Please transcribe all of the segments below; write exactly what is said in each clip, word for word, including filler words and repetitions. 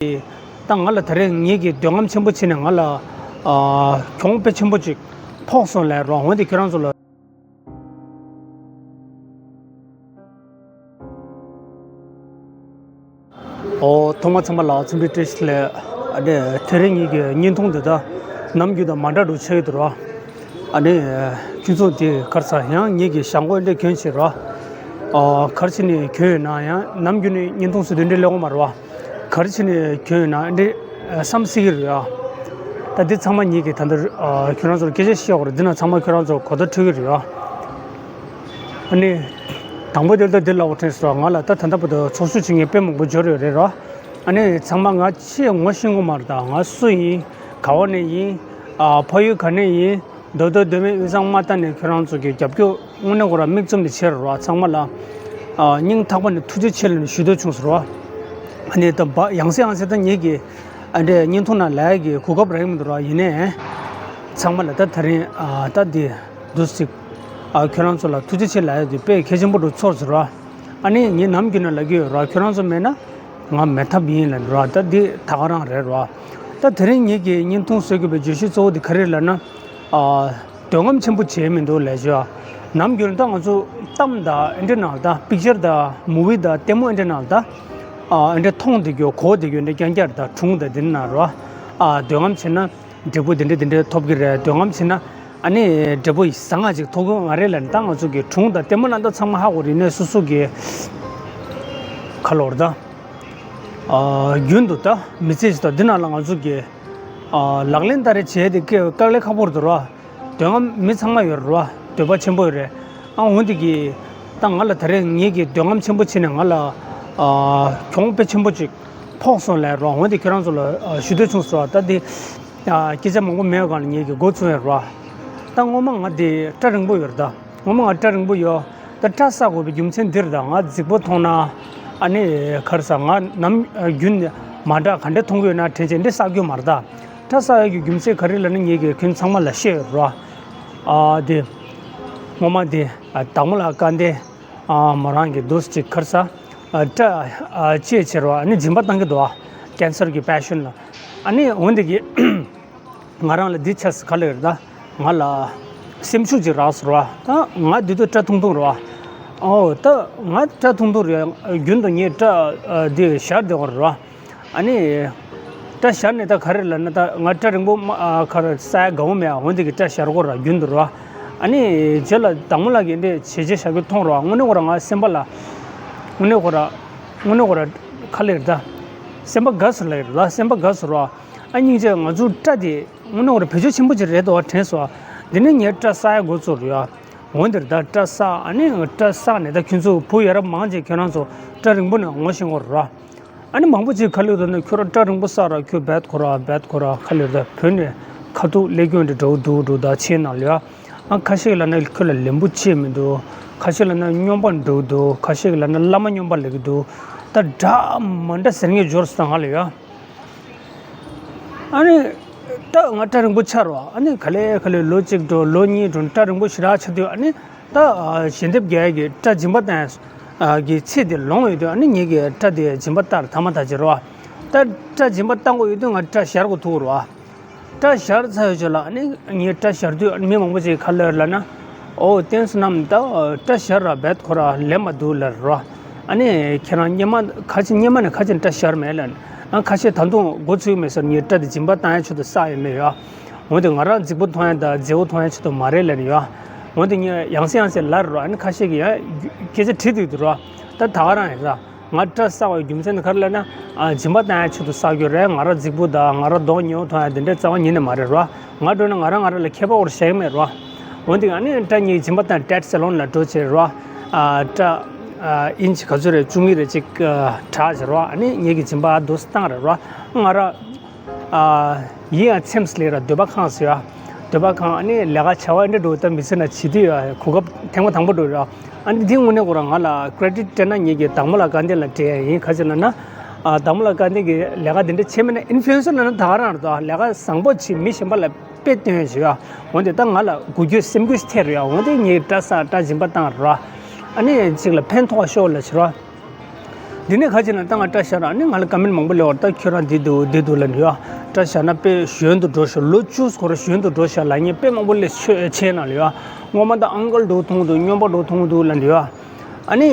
ད་ང་ལ་ད་རེས་ངེད་ཀྱི་འདོད་རྔམ་ཆེན་པོ་བྱས་ནས་ང་ལ་ཨ་གྱོང་དཔེ་ཆེན་པོ་ཅིག་ཕོག་སོང་ལབ་རོགས། འོན་ཏེ་ཁྱོད་རང་ཚོ་ལ། ཨོ། ཐོག་མ་ཚང་མ་ལ་འཚམས་འདྲི་བཀྲ་ཤིས་བདེ་ལེགས། ཨ་ནི་དེ་རིང་ངེད་ཀྱི་བརྙན་ཐུང་འདི་དག་ནམ་རྒྱུན་དང་མ་འདྲ་འགྲོ་ཆགས་ཡོད་དོ་ར། ཨ་ནི་ཁྱོད་ཚོ་དེ་གར་ས་ཡང་ངེད་ཀྱི་ཞང་གོ་འདྲ་གྱོན་བྱེད་ར། ཨོ། གར་ཕྱིན་ནས་གྱོན་ཡོད་ན་ཡང་ནམ་རྒྱུན་ནས་བརྙན་ཐུང་བཟོ་དུས་འདྲ་ལས་འོང་མ་ར་བ། གར་ཕྱིན་ནས་གྱོན་ཡོད་ན་འདྲ་བསམ་སྲིད་ཀྱི་རེད་ཨ། ད་འདི་ཚང་མ་ངེད་ཀྱི་ད་ལྟ་ཨ་ཁྱོད་རང་ཚོར་སྐད་ཆ་བཤད་དགོས་རེད། འདི་ན་ཚང་མ་ཁྱོད་རང་ཚོར་གོ་བརྡ་འཕྲོད་ཀྱི་རེད་ཨ། ཨ་ནི། དང་པོ་དེ་ལྟར་འདི་ལབ་དགོས་དྲན་སོང་། ང་ལ་ད་ད་ལྟ་བར་དུ་ཚོགས་ཞུགས་བྱེད་མཁན་དཔེ་མང་པོ་འབྱོར་ཡོད་རེད་ར། ཨ་ནི་ཚང་མ་ང་ཆེས་ངོ་ཤེས་ཀྱི་མ་རེད། ད་ང་སུ་ཡིན། ག་བ་ནས་ཡིན། ཨ་ཕ་ཡུལ་ག་ནས་ཡིན། མདོ་སྟོད་མདོ་སྨད་དབུས་གཙང་མ་ད་ནས་ཁྱོད་རང་ཚོ་གི་རྒྱབ་སྐྱོར་དངོས་གནས་ཁོ་ར་མིག་བཙུམ་ནས་བྱས་ར། ཚང་མ་ལ་ཨ་སྙིང་ཐག་པ་ནས་ཐུགས་རྗེ་ཆེ་ལབ་ནས་ཞུ་འདོད་བྱུང་སོང་ར། ཨ་ནི་ད་བ་ཡང་སེ་ཡང་སེ་ད་ངེད་ཀྱི་ཨ་འདྲས་བརྙན་ཐུང་ནང་ལབ་ཡག་གི་གོ་སྐབས་རག་གི་མི་འདུག་ར། ཡིན་ནའི་ཚང་མ་ལ་ད་ད་རིང་ཨ་ད་འདི་འདུག་སེ་ཨ་ཁྱོད་རང་ཚོ་ལ་ཐུགས་རྗེ་ཆེ་ལབ་ཡག་དེ་དཔེ་གལ་ཆེན་པོ་འདྲ་ཚོར་སོང་ར། ཨ་ནི་ངས་ནམ་རྒྱུན་ནས་ལབ་ཀྱི་ཡོད་ར། ཁྱོད་རང་ཚོ་མེད་ན་ང་མེད་ཐབས་ཡིན་ལབ་ར། ད་འདི་ད་ག་རང་རེད་ར། ད་དེ་རིང་ངེད་ཀྱི་བརྙན་ཐུང་བཟོ་དགོས་པའི་བརྗོད་གཞི་གཙོ་བོ་དེ་ག་རེ་ལབ་ན། ཨ་འདོད་རྔམ་ཆེན་པོ་བྱས་མི་འདུག་ལབ་ཞུ། ནམ་རྒྱུན་ད་ང་ཚོ་གཏམ་དང་འདི་འདྲ་ནང་ལ་ད་པིག་ཅར་དང་མུ་བི་དང་ལྟད་མོ་འདི་འདྲ་ནང་ལ་ད་ཨ་འདི་འདྲ་མཐོང་བསྡད་རྒྱུ་གོ་བསྡད་རྒྱུ་འདི་རྐྱང་རྐྱང་རེད། ད་སྒྲུང་དང་འདི་འདྲ་ནང་ར། ཨ་འདོད་རྔམ་བྱས་ན་འབྲས་བུ་འདི་འདྲ་འདི་འདྲ་ཐོབ་ཀྱི་རེད། འདོད་རྔམ་བྱས་ན་ཨ་ནི་འབྲས་བུ་བཟང་ང་ཅིག་ཐོབ་ཀྱི་མ་རེད་ལབ་ནས། ད་ང་ཚོ་གི་སྒྲུང་དང་ལྟད་མོ་ནང་ད་ཚང་མ་ཧ་གོ་རེད། ནས་སོ་སོ་གི་ཁ་ལོར་ད་ཨ་རྒྱུན་དུ་ད་མི་ཚེ་ཞིག་ད་འདི་ནང་ལ་ང་ཚོ་གི་ཨ་ལག་ལེན་ད་རེ་བྱས་ཏེ་དཀའ་ལས་ཁག་པོ་རེད་དོ་ར། འདོད་རྔམ་མི་ཚང་མ་ཡོད་རེད་ར། འདོད་པ་ཆེན་པོ་ཡོད་རེད། ཨ་འོན་ཏེ་གི་ད་ང་ལ་ད་རེས་ངེད་ཀྱི་འདོད་རྔམ་ཆེན་པོ་བྱས་ནས་ང་ལ་ཨ་གྱོང་དཔེ་ཆེན་པོ་ཅིག་ཕོག་སོང་ལབ་ར། འོན་ཏེ་ཁྱོད་རང་ཚོ་ལ་ཨ་ཞུ་འདོད་བྱུང་སོང་ར། ད་འདི་ཨ་སྐད་ཆ་མང་པོ་མེད་གང་ལ་ངེད་ཀྱི་འགོ་ཚུགས་ཡོད་ར། ད་སྔོན་མ་ང་འདི་སྐྲ་རིང་པོ་ཡོད་རེད། ད་སྔོན་མ་ང་སྐྲ་རིང་པོ་ཡོད། ད་སྐྲ་བསག་དགོས་པའི་རྒྱུ་མཚན་འདི་རེད། ད་ང་རྫིག་པོ་མཐོང་ན་ཨ་ནི་ག་རེ་ཟ། ང་ནམ་རྒྱུན་མ་འདྲ་ག་འདྲ་མཐོང་གི་ཡོད་ན་དྲན་བྱས་འདི་བསག་རྒྱུ་མ་རེད་ད། སྐྲ་བསག་ཡག་གི་རྒྱུ་མཚན་ག་རེ་ལབ་ན་ངེད་ཀྱིས་ཁྱོད་ཚང་མ་ལ་བཤད་ཡོད་ར། ཨ་དེ་སྔོན་མ་དེ་ཨ་དང་པོ་ལ་དཀའ་ལས་ཨ་མོ་རང་གི་འདུག་ཅིག་ག་རེ་ཟ། ཨ་སྐྲ་ཨ་ཅི་བྱེད་ར། ཨ་ནི་སྦྱིན་པ་བཏང་གི་འདུག་ཨ། ཀེན་སར་གི་པེ་ཤན་ལ། ཨ་ནི་འོན་ཏེ་གི་ང་རང་ལ་འདི་ཆགས་སོང་། ག་ལེར་ད་ང་ལ་སེམས་ཤུགས་ཅིག་རག་སོང་ར། ད་ང་འདི་དུས་སྐྲ་ཐུང་ཐུང་ར། ཨོ་ད་ང་སྐྲ་ཐུང་ཐུང་རེད། རྒྱུན་དུ་ངས་སྐྲ་ཨ་འདི་ཞར་བསྡད་པ་ར། ཨ་ནི་སྐྲ་ཞར་ནས་ད་ག་རེ་ལབ་ན། ད་ང་སྐྲ་རིང་པོ་མ་ཨ་ག་རེ་བསག་ཡག་དགའ་པོ་མེད་ཨ། འོན་ཏེ་གི་སྐྲ་ཞར་དགོས་ར་རྒྱུན་དུ་ར། ཨ་ནི་རྗེས་ལ་དང་པོ་ལ་གི་འདི་བྱས་རྗེས་བཞག་རྒྱུ་མཐོང་ར། དངོས་གནས་ཁོ་ར་ང་སེམས་པ་ལ་དངོས་གནས་ཁོ་ར་དངོས་གནས་ཁོ་ར་ག་ལེར་ད་སེམས་པ་དགའ་སོང་ལབ་ར། སེམས་པ་དགའ་སོང་ར། ཨ་སྙིང་རྗེ། ང་ཚོ་སྐྲ་དེ་དངོས་གནས་ཁོ་ར་བེད་སྤྱོད་ཆེན་པོ་ཅིག་རེད་དོ་དྲན་སོང་། འདི་ནས་ངས་སྐྲ་བསག་ཡག་འགོ་བཙུགས་ར། འོན་ཏེ་ད་སྐྲ་བསག་ཨ་ནི་སྐྲ་བསག་ནས་ད་ཁྱོད་ཚོ་བུ་ཡ་རབས་མང་ཆེ་ཁྱོད་རང་ཚོ་སྐྲ་རིང་པོ་ནས་ངོ་ཤེས་ཀྱི་ཡོད་ར། ཨ་ནི་མང་པོ་ཅིག་ག་ལེར་ད་ནི་ཁྱོད་ར་སྐྲ་རིང་པོ་བསགས་ར། ཁྱོད་རྦད་ཁོ་ར་རྦད་ཁོ་ར་ག་ལེར་ད་བོད་ནས་ཁ་ཐུག་སླེབས་རྒྱུ་འདི་འདྲ་བོ་འདུག་འདུག་ད་ཆེ་ནང་ལ་ཡ། ཨ་ཁ་ཤས་ལབ་ན་ཁྱོད་ལ་ལན་པོ་ཆེ་མི་འདུག་ཁ་ཤས་ལབ་ན་སྨྱོན་པ་འདྲ་བོ་འདུག་ཁ་ཤས་ལབ་ན་བླ་མ་སྨྱོན་པ་ལབ་ཀྱི་འདུག་ད་འདྲ་མི་འདྲ་ཟེར་མཁན་འབྱོར་སོང་ད་ང་ལ་ཡ། ཨ་ནི་ད་ང་སྐྲ་རིང་པོ་ཆགས་ར། ཨ་ནི་ག་ལེ་ག་ལེ་ལོ་གཅིག་འགྲོ་ལོ་གཉིས་འགྲོ་སྐྲ་རིང་པོ་ཞེ་དྲག་ཆགས་དུས། ཨ་ནི་ད་ཞལ་འདེབས་རྒྱག་ཡག་གི་སྐྲ་སྦྱིན་པ་བཏང་ཡག་གི་ཚེ་དེ་ལོངས་ཡོད་དུས། ཨ་ནི་ངེད་ཀྱིས་སྐྲ་དེ་སྦྱིན་པ་བཏང་ར་ཐ་མ་ད་ཅི་ར། ད་སྐྲ་སྦྱིན་པ་བཏང་དགོས་ཡོད་དུས་ང་སྐྲ་ཞར་དགོས་ཐུག་ར། སྐྲ་ཞར་ཚར་ཡོད་ཆོག་ལ། ཨ་ནི་ངས་སྐྲ་ཞར་དུས་མི་མང་པོ་ཅིག་ག་ལེར་ལབ་ན། ཨོ་བསྟན་བསོད་ནམས་ད་སྐྲ་ཞར་ར་རྦད་ཁོ་ར་ལེན་པ་འདུག་ལབ་ར། ཨ་ནི་ཁྱེད་རང་སྔོན་མ་ཁ་ཆེ་སྔོན་མ་ནས་ཁ་ཆེ་སྐྲ་ཞར་མེད་ལབ་ནས། ཨ་ཁ་ཤས་ད་དུང་འགོ་ཚུགས་མེད་ཟེར། ངས་སྐྲ་དེ་སྦྱིན་པ་བཏང་ཡག་ཆེད་དུ་བསགས་ཡོད་མེད་ཡ། འོན་ཏེ་ང་རང་རྫིག་པོ་མཐོང་ཡག་དང་མཛེས་པོ་མཐོང་ཡག་ཆེད་དུ་མ་རེད་ལབ་ནས་ཡ། འོན་ཏེ་ངས་ཡང་སེ་ཡང་སེ་ལབ་ར། ཨ་ནི་ཁ་ཤས་ཀྱིས་ཡ་སྐད་ཆ་དྲིས་བསྡད་འདུག་ར། ད་ད་ག་རང་ཡིན་ར། ང་སྐྲ་བསགས་པའི་རྒྱུ་མཚན་ནི་ག་རེ་ལབ་ན། ཨ་སྦྱིན་པ་བཏང་ཡག་ཆེད་དུ་བསགས་རྒྱུ་རེད། ང་རང་རྫིག་པོ་དང་ང་རང་གདོང་ཉེ་བོ་མཐོང་ཡག་དེ་འདྲའི་རྩ་བ་ཉིད་ནས་མ་རེད་ར། ང་འདྲ་ན་ང་རང་ང་རང་ལ་ཁྱད་པར་བ་རེ་བཞག་གི་མེད་ར། འོན་ཏེ་ཨ་ནི་སྐྲ་ངས་སྦྱིན་པ་བཏང་། ཏེ་ཊོ་སེ་ལོན་ལ་འགྲོ་བྱས་ར། ཨ་སྐྲ་ཨ་ཨིན་ཅི་ག་ཚོད་རེད། བཅུ་གཉིས་རེད་ཅིག་ཨ་དྲག་བྱས་ར། ཨ་ནི་ངེད་ཀྱིས་སྦྱིན་པ་ཨ་འདུག་སེ་བཏང་རེད་ར། ང་རང་ཨ་ཡིན་ཡང་ཚེམས་ལས་ར་འདོད་པ་ཁེངས་སོང་ཡ། འདོད་པ་ཁེངས། ཨ་ནི་ལས་ཀ་བྱ་བ་འདྲ་འགྲོ་ད་མི་ཚེ་ན་བྱེད་དུས་ཡ་གོ་སྐབས་ཐེངས་མ་དང་པོ་འགྲོ་ར། ཨ་ནི་འདི་དངོས་གནས་ཁོ་རང་ང་ལ་ཀེ་རེ་ཌིཊ་སྤྲད་ན་ངེད་ཀྱིས་དང་པོ་ལ་དགའ་ལྡན་ལ་སྤྲད་ཡ་ཡིན། ག་ཅི་ལབ་ན། ཨ་དང་པོ་ལ་དགའ་ལྡན་གྱི་ལས་ཀ་འདི་འདྲ་བྱས་མེད་ན། ཨིན་ཕུ་ལུ་ཨེན་སར་ལབ་ན་ད་ག་རང་རེད་དོ། ལས་ཀ་བཟང་པོ་བྱེད་མི་གཞན་པ་ལ་དཔེ་སྟོན་ཡ་ཞིག་ཡ། འོན་ཏེ་ད་ང་ལ་འགུལ་སྐྱོད་སེམས་འགུལ་ཞིག་ཐེབས་རེད་ཡ། འོན་ཏེ་ངས་སྐྲ་བསགས། སྐྲ་སྦྱིན་པ་བཏང་ར། ཨ་ནི་གཅིག་ལ་ཕན་ཐོགས་ཤོག་ལབ་བྱས་ར། འདི་ནས་ཁ་ཅིག་ན་ད་ང་སྐྲ་བཞར་ཨ་ནི་ང་ལ་ཀ་མེན་མང་པོ་སླེབས་པ་རེད། ད་ཁྱོད་རང་འདི་འདུག་འདི་འདུག་ལབ་ནས་ཡོད། སྐྲ་བཞར་ན་དཔེ་གཞོན་དུ་འགྲོ་ཤག་ལོ་བཅུ་སྐོར་གཞོན་དུ་འགྲོ་ཤག་ལབ་མཁན་དཔེ་མང་པོ་སླེབས་ཤག་མཆན་ནང་ལ་ཡོད། སྔོན་མ་ད་ཨང་ཀལ་འདྲ་པོ་མཐོང་གི་འདུག་སྨྱོན་པ་འདྲ་པོ་མཐོང་གི་འདུག་ལབ་ནས་ཡོད། ཨ་ནི།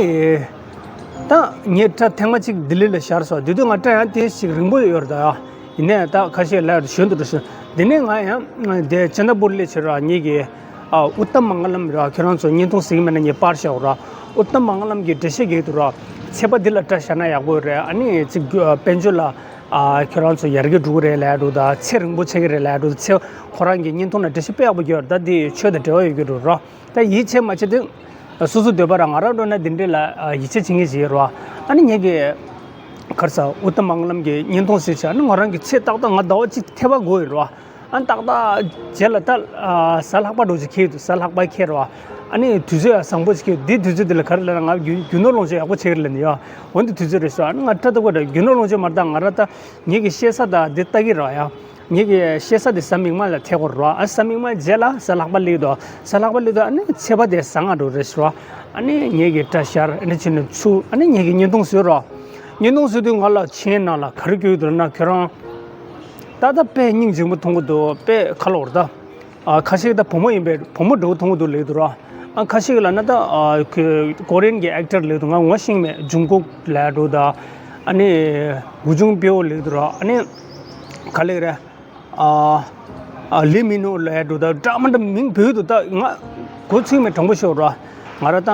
ད་ངས་སྐྲ་ཐེངས་མ་གཅིག་ལྡི་ལི་ལ་བཞར་སོང་། དེ་དུས་ང་སྐྲ་ཡང་དེ་ཞིག་རིང་པོ་ཡོད་རེད་ད་ཡ། ཡིན་ནའི་ད་ཁ་ཤས་ལ་གཞོན་དུ་འགྲོ་ཤག་འདི་ནས་ང་ཡང་དེ་ཅན་དྲ་པུར་སླེབས་བྱས་ར་ངེད་ཀྱི་ཨ་ཨུ་ཏམ་མང་ག་ལམ་ར། ཁྱོད་རང་ཚོ་བརྙན་ཐུང་གཟིགས་མེད་ན་ངས་པར་བཞག་ར། ཨུ་ཏམ་མང་ག་ལམ་གྱི་འགྲེལ་བཤད་རྒྱག་གི་འདུག་ར། ཚེས་པ་འདི་ལ་སྐྲ་བཞར་ན་ཡག་པོ་རེད། ཨ་ནི་ཅིག་དཔལ་འབྱོར་ལ་ཨ་ཁྱོད་རང་ཚོ་ཡར་རྒྱས་འགྲོ་གི་རེད་ལབ་འདུག་ད་ཚེ་རིང་པོ་ཆགས་ཀྱི་རེད་ལབ་འདུག་ཚེ་ཁོ་རང་གི་བརྙན་ཐུང་ལ་འགྲེལ་བཤད་དཔེ་ཡག་པོ་ཡོད་རེད། ད་འདི་ཆོས་དང་འབྲེལ་བ་ཡོད་ཀྱི་འདུག་ར། ད་ཡིད་ཆེས་མ་བྱེད་དུས། སོ་སོ་འདོད་པ་ར་ང་རང་འགྲོ་ན་འདི་འདྲས་ལ་ཡིད་ཆེས་བྱེད་མཁན་ཞིག་ཡོད་རེད་བ། ཨ་ནི་ངེད་ཀྱི་ག་རེ་ཟ་ཨུ་ཏམ་མང་ག་ལམ་གྱི་བརྙན་ཐུང་གཟིགས་བྱས་ཨ་ནི་ང་རང་གི་ཚེ་ཏག་ཏག་ང་ཟླ་བ་གཅིག་ཐེ་བ་འགོར་ཡོད་རེད་བ། ཨ་ནི་ཏག་ཏག་རྗེས་ལ་ད་གཟའ་ལྷག་པ་འདྲ་བོ་ཅིག་འཁེལ་འདུག་གཟའ་ལྷག་པ་འཁེལ་རེད་བ། ཨ་ནི་དུས་ཚོད་ཡང་བཟང་པོ་ཅིག་འཁེལ་འདུག་འདི་དུས་ཚོད་འདི་ལ་ག་རེ་ལབ་ན་ང་རྒྱུ་རྒྱུ་ནོར་ལོངས་སྤྱོད་ཡག་པོ་བྱེད་ཀྱི་རེད་ལབ་ནས་ཡ། འོ་འདི་དུས་ཚོད་རེད་ཟེར་ཨ་ནི་ང་སྐྲ་ལྟ་བུ་རེད། རྒྱུ་ནོར་ལོངས་སྤྱོད་མ་རེད། ད་ང་རང་ད་ངེད་ཀྱི་ཤེས་ས་ད་འདི་ལྟ་གི་རེད་བ་ཡ། ངེད་ཀྱི་ཤེས་ས་དེ་གཟའ་མིག་དམར་ལ་ཐེ་གོ་ར། ཨ་གཟའ་མིག་དམར་རྗེས་ལ་གཟའ་ལྷག་པ་སླེབས་འདུག་གཟའ་ལྷག་པ་སླེབས་འདུག་ཨ་ནི་ཚེས་པ་དེ་བཟང་ང་འགྲོ་རེད་ཟེར་བ། ཨ་ནི་ངེད་ཀྱི་སྐྲ་བཞར་ཨ་ནི་ཕྱིན་ནས་ཚུར་ཨ་ནི་ངེད་ཀྱི་བརྙན་ཐུང་བཟོས་ར། བརྙན་ཐུང་བཟོས་དུས་ང་ལ་མཆན་ནང་ལ་ག་རེ་བཀོད་ཡོད་འདུག་ན་ཁྱོད་རང་ད་ལྟ་དཔེ་སྙིང་རྗེ་མོ་མཐོང་གི་འདུག་དཔེ་ཁ་ལོ་ར་ད། ཨ་ཁ་ཤས་ད་བུ་མོ་ཡིན་པས་བུ་མོ་འགྲོ་མཐོང་གི་འདུག་ལབ་འདུག་ར། ཨ་ཁ་ཤས་ལ་ན་ད་ཨ་ཁོ་ཀོ་རི་ཡན་གྱི་ཨེག་ཊར་ལབ་འདུག་ང་ངོ་ཤེས་མེད། ཇུང་ཀུག་ལབ་འདུག་ད། ཨ་ནི་ཧུ་ཇུང་པེའོ་ལབ་འདུག་ར། ཨ་ནི་ག་ལབ་རེད། ཨ་ཨ་ལི་མི་ནོ་ལབ་འདུག་ད་འདྲ་མི་འདྲ་མིང་བོད་དུ་ད་ང་གོ་ཚིག་མེད། དྲང་པོ་ཤོད་ར། ང་ར་ད་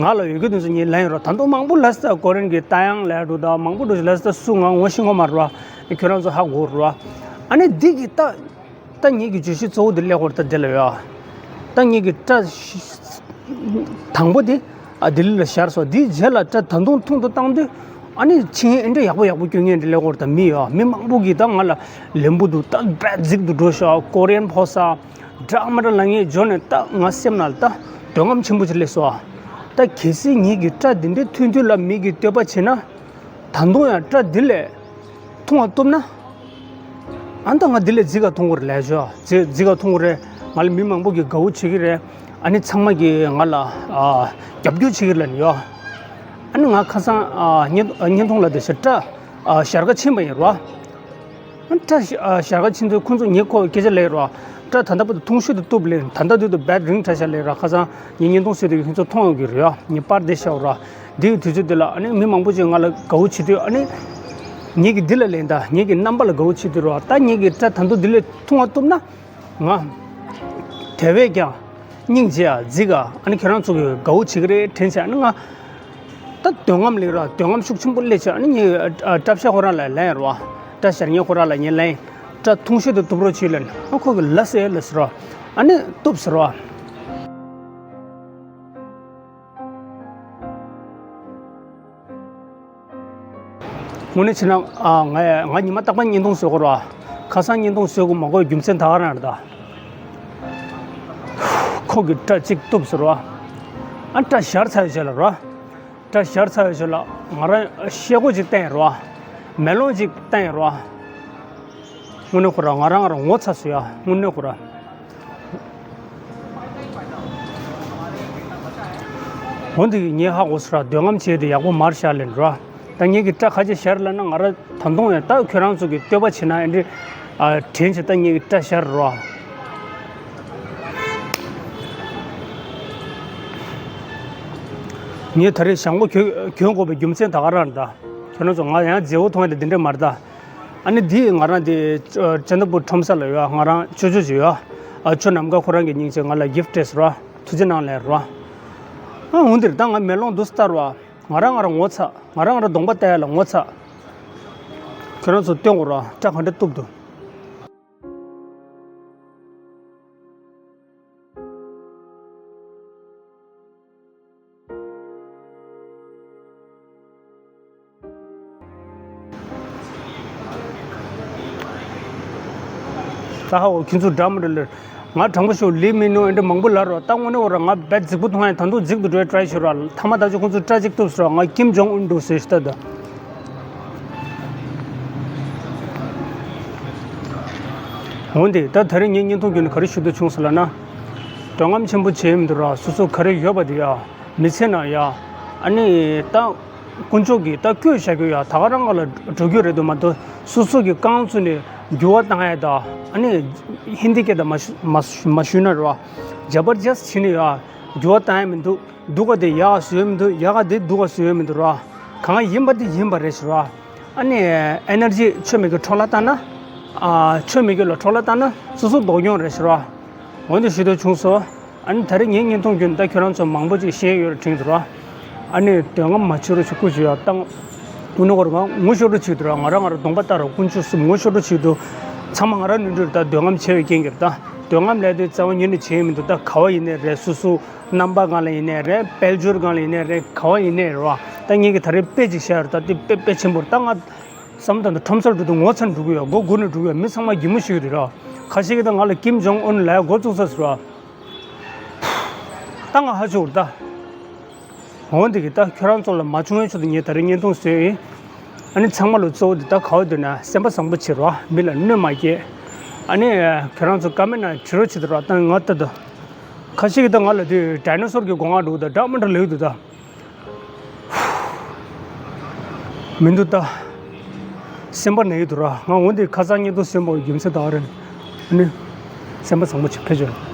ང་ལ་ཡོད་རྒྱུ་དེ་ཚོ་ངས་ལན་ཡོད་ར། ད་དུང་མང་པོ་ལབ་སོང་ད། ཀོ་རི་ཡན་གྱི་ཏ་ཡང་ལབ་འདུག་ད་མང་པོ་འདྲ་ཞིག་ལབ་སོང་ད། སུ་ང་ངོ་ཤེས་ངོ་མ་ར། ཁྱོད་རང་ཚོ་ཧ་གོ་ར། ཨ་ནི་འདི་གི་ད། ད་ངེད་ཀྱི་བརྗོད་གཞི་གཙོ་བོ་འདི་ཀླད་ཀོར་ད་འདི་ལ་ཡོད། ད་ངེད་ཀྱི་སྐྲ་དང་པོ་དེ་ཨ་ལྡི་ལི་ལ་བཞར་སོང་། དེའི་རྗེས་ལ་སྐྲ་ད་དུང་ཐུང་དུ་བཏང་དུས་ཨ་ནི་ཆིངས་ཡིག་འདྲ་ཡག་པོ་ཡག་པོ་སྐྱོན་མཁན་འདི་ཀླད་ཀོར་ད་མི་ཡོད། མི་མང་པོ་གིས་ད་ང་ལ་ལན་པོ་འདུག་ད་རྦད་རྫིག་ཏུ་འགྲོ་ཤག་ཀོ་རི་ཡན་ཕོ་སི་འདྲ་མི་འདྲ་ལབ་མཁན་འབྱོར་ནས་ད་ང་སེམས་ནང་ལ་ད་འདོད་རྔམ་ཆེན་པོ་ཅིག་སླེབས་སོང་། ད་གལ་སྲིད་ངེད་ཀྱི་སྐྲ་འདི་འདྲའི་ཐུང་དུས་ལ་མི་གིས་བསྟོད་པ་བྱས་ན། ད་དུང་ཡང་སྐྲ་འདི་ལས་ཐུང་བ་གཏུབ་ན། ཨ་ནི་ད་ང་འདི་ལས་རྫིག་ག་མཐོང་གི་རེད་ལབ་ཤོག་རྫིག་རྫིག་ག་མཐོང་གི་རེད། ང་ལ་མི་མང་པོ་གིས་དགའ་བོ་བྱེད་ཀྱི་རེད། ཨ་ནི་ཚང་མ་གིས་ང་ལ་ཨ་རྒྱབ་སྐྱོར་བྱེད་ཀྱི་རེད་ལབ་ནས་ཡོད། ཨ་ནི་ང་ཁ་སང་ཨ་བརྙན་བརྙན་ཐུང་ལ་དེ་ཤ་སྐྲ་ཨ་བཞར་ག་ཕྱིན་པ་ཡིན་རོ། ཨ་ནི་སྐྲ་ཨ་བཞར་ག་ཕྱིན་དུས་ཁོང་ཚོ་ངས་ཁོ་སྐད་ཆ་ལབ་རོ། སྐྲ་ད་ལྟ་བར་དུ་ཐུང་ཤོས་དེ་གཏུབ་ལབ། ད་ལྟ་དུས་དུ་རྦད་རིང་དྲགས་ཤག་ལབ་རོ། ཁ་སང་ངས་བརྙན་ཐུང་བཟོས་དུས་ཁྱེད་ཚོ་མཐོང་ཡོང་གི་རེད། ངས་པར་དེ་བཞག་རོ། འདི་ཡི་དུས་ཚོད་འདི་ལ་ཨ་ནི་མི་མང་པོ་ཅིག་ང་ལ་དགའ་བོ་བྱེད་དུས་ཨ་ནི། ངེད་ཀྱི་འདི་ལ་ལན་ད་ངེད་ཀྱི་རྣམ་པ་ལ་དགའ་བོ་བྱེད་དུས་རོ། ད་ངེད་ཀྱི་སྐྲ་ད་དུང་འདི་ལས་ཐུང་བ་གཏུབ་ན། ང་དེ་བས་ཀྱང་སྙིང་རྗེ་ཡ་རྫིག་ག་ཨ་ནི་ཁྱེད་རང་ཚོ་གི་དགའ་བོ་བྱེད་ཀྱི་རེད་དྲན་བྱས་ཨ་ནི་ང་ད་འདོད་རྔམ་ལེགས་ར། འདོད་རྔམ་ཤུགས་ཆེན་པོ་སླེབས་བྱས་ཨ་ནི་ངས་སྐྲ་བཞར་ཁོ་རང་ལ་ལན་རོ། སྐྲ་བཞར་མཁན་ཁོ་རང་ལ་ངས་ལན། སྐྲ་ཐུང་ཤོས་དེ་གཏུབ་རོགས་བྱེད་ལབ་ནས་ཨ་ཁོ་གི་ལ་ཟེར་ལ་ཟེར་རོ། ཨ་ནི་གཏུབ་ཟེར་རོ། དངོས་གནས་བྱས་ན་ཨ་ང་ང་ཉི་མ་རྟག་པར་བརྙན་ཐུང་བཟོ་གི་རེད་བ། ཁ་སང་བརྙན་ཐུང་བཟོ་དགོས་མ་དགོས་རྒྱུ་མཚན་ད་ག་རང་རེད་ད། ཁོ་གི་སྐྲ་གཅིག་གཏུབ་ཟེར་བ། ཨ་སྐྲ་བཞར་ཚར་བའི་རྗེས་ལ་རེད་བ། སྐྲ་བཞར་ཚར་བའི་རྗེས་ལ་ང་རང་ཤེལ་སྒོ་གཅིག་བསྟན་རེད་བ། མེ་ལོང་གཅིག་བསྟན་རེད་བ། དངོས་གནས་ཁོ་ར་ང་རང་ང་རང་ངོ་ཚ་སོང་ཡ། དངོས་གནས་ཁོ་ར། འོན་ཏེ་ངས་ཧ་གོ་སོང་ར། འདོད་རྔམ་བྱས་ཏེ་ཡག་པོ་མར་བཞག་ལེན་ར། ད་ངེད་ཀྱི་སྐྲ་ཁ་ཤས་བཞར་ལབ་ན་ང་ར་ད་དུང་ཡང་ད་ཁྱོད་རང་ཚོ་གི་བསྟོད་པ་བྱེད་ན་ཨེ་འདྲི། ཨ་དྲན་བྱས་ད་ངེད་ཀྱི་སྐྲ་བཞར་ར། ངས་ད་རེས་ཞང་པོ་གྱོན་གྱོན་དགོས་པའི་རྒྱུ་མཚན་ད་ག་རང་རེད་ད། ཁྱོད་རང་ཚོ་ང་ཡང་མཛེས་པོ་མཐོང་ཡ་དེ་འདི་འདྲ་མ་རེད་ད། ཨ་ནི་འདི་ང་རང་འདི་ཅ་ཅ་ན་པུར་ཁྲོམ་ས་ལ་ཡོད། ང་རང་ཅོ་ཅོ་ཅིག་ཡོད། ཨ་ཅོ་ནམ་མཁའ་ཁོ་རང་གི་སྙིང་རྗེ་ང་ལ་གིཕ་སྤྲད་སོང་ར། ཐུགས་རྗེ་གནང་ལབ་ར། ཨ་འོ་འདིར་ད་ང་མེ་ལོང་འདུག་སེ་ལྟ་ར། ང་རང་ང་རང་ངོ་ཚ། ང་རང་ང་རང་གདོང་པ་བལྟ་ཡ་ལ་ངོ་ཚ། ཁྱོད་རང་ཚོ་སྟོན་དགོས་ར། སྐྲ་ག་འདྲ་གཏུབ་འདུག་ད་ཧ་འོ་ཁྱོད་ཚོ་འདྲ་མི་འདྲ་ལེར། ང་དྲང་པོ་ཤོད་ལི་མི་ནོ་ཨེ་འདྲ་མང་པོ་ལབ་རོགས། ད་དངོས་གནས་འོ་ར་ང་རྦད་རྫིག་པོ་མཐོང་ཡ། ད་དུང་རྫིག་ཏུ་འགྲོ་ཡ་ཊ་རའི་ཤོད་ར། ཐ་མ་ད་ཆ་ཁོང་ཚོ་སྐྲ་གཅིག་གཏུབ་སོང་ར། ང་ཀིམ་ཇོང་ཨུན་འདུག་ཟེར་ཤི་ད་ད། འོན་ཏེ་ད་ད་རེས་ངས་བརྙན་ཐུང་བརྒྱུད་ནས་ག་རེ་ཞུ་འདོད་བྱུང་ཟེར་ལབ་ན། འདོད་རྔམ་ཆེན་པོ་བྱས་མི་འདུག་ར། སོ་སོ་ག་རེ་ཡོད་པ་དེ་ཡ། མི་ཚེ་ནང་ཡ། ཨ་ནི་ད། དཀོན་མཆོག་གིས་ད་བསྐོས་བཞག་རྒྱུ་ཡ་ད་ག་རང་ང་ལ་འགྲོ་རྒྱུ་རེད་འདུག་མ་གཏོགས། སོ་སོ་གི་རྐང་བཙུགས་ནས་འགྱུར་བ་བཏང་ཡ་ད། ཨ་ནི་ཧིན་དི་སྐད་དང་མ་ཞུ་མ་ཞུ་མ་ཞུས་ན་རེད་བ། ཇ་བར་ཇསྟ་བྱས་ནས་ཡ་འགྱུར་བ་བཏང་ཡ་མི་འདུག་སྡུག་ག་དེ་ཡག་ག་བཟོས་མི་འདུག་ཡག་ག་དེ་སྡུག་ག་བཟོས་མི་འདུག་ར། གང་ཡིན་པ་དེ་ཡིན་པ་རེད་ཟེར་ར། ཨ་ནི་ཨེ་ནར་ཇི་ཆོ་མེད་ཀྱི་འཕྲོ་བརླག་བཏང་ན། ཨ་ཆོ་མེད་ཀྱི་ལ་འཕྲོ་བརླག་བཏང་ན་སོ་སོ་སྡུག་གྱོང་རེད་ཟེར་ར། འོན་ཏེ་ཞུ་འདོད་བྱུང་སོང་། ཨ་ནི་ད་རེས་ངའི་བརྙན་ཐུང་བརྒྱུད་ནས་ད་ཁྱོད་རང་ཚོ་མང་པོ་ཅིག་ཤེས་ཡོད་རེད་དྲན་འདུག་ར། ཨ་ནི་འདོད་རྔམ་མ་བྱེད་རོགས་ཞེས་སྐུ་མཁྱེན་ཡ་བཏང་། དངོས་གནས་ཁོ་རང་ངོ་ཤོར་འགྲོ་ཆེད་དུ་ར། ང་རང་ང་རང་གདོང་པ་ལྟ་ར་དཀོན་མཆོག་གསུམ་ངོ་ཤོར་འགྲོ་ཆེད་དུ། ཚང་མ་ང་རང་ནོར་འཁྲུལ་རེད་ད། འདོད་རྔམ་བྱས་པའི་རྐྱེན་གྱིས་རེད་ད། འདོད་རྔམ་ལས་དེ་རྩ་བ་ཉིད་ནས་བྱས་མི་འདུག་ད་ག་བ་ཡིན་ནའི་རེད། སོ་སོ་རྣམ་པ་སྒང་ལ་ཡིན་ནའི་རེད། དཔལ་འབྱོར་སྒང་ལ་ཡིན་ནའི་རེད། ག་བ་ཡིན་ནའི་རེད་བ། ད་ངེད་ཀྱིས་ད་རེས་དཔེ་ཅིག་བཤད་ཡོད་རེད་ད། དེ་དཔེ་དཔེ་ཆེན་པོ་རེད་ད། ང་བསམ་བློ་བཏང་དུས་ཁྲོམ་སར་འགྲོ་དུས་ངོ་ཚ་ནས་འགྲོ་གི་ཡོད། མགོ་སྒུར་ནས་འགྲོ་གི་ཡོད། མི་ཚང་མ་སྒྱིད་མོ་ཞིག་རེད་ར། ཁ་ཤས་ཀྱིས་ད་ང་ལ་ཀིམ་ཇོང་ཨུན་ལབ་ཡ་འགོ་བཙུགས་ས་ཟེར་བ། ད་ང་ཧ་ཅང་འུར་ད། འོན་ཏེ་གི་ད་ཁྱོད་རང་ཚོ་ལ་མ་བྱུང་བའི་ཆེད་དུ་ངས་ད་རེས་བརྙན་ཐུང་བཟོས་ཡིན། ཨ་ནི་ཚང་མ་ལ་གཙོ་བོ་དེ་ད་ག་བ་འདོད་ན་སེམས་པ་བཟང་པོ་བྱེད་རོགས། མི་ལ་གནོད་མ་སྐྱེལ། ཨ་ནི་ཁྱོད་རང་ཚོ་ཀ་མེན་ན་བྲིས་རོགས་བྱེད་དུ་རོགས། ད་ང་ལྟ་དུ་ཁ་ཤས་ཀྱིས་ད་ང་ལ་དེ་ཌའི་ནོ་སོར་གྱི་སྒོ་ང་འགྲོ་གི་ད་འདྲ་མི་འདྲ་ལབ་ཀྱི་འདུག་ད། མི་འདུག་ད། སེམས་པ་ན་གི་འདུག་ར། ང་འོན་ཏེ་ཁ་སང་བརྙན་ཐུང་བཟོས་པའི་རྒྱུ་མཚན་ད་རེད། ཨ་ནི་སེམས་པ་བཟང་པོ་བྱེད་ཕེབས་ཆོག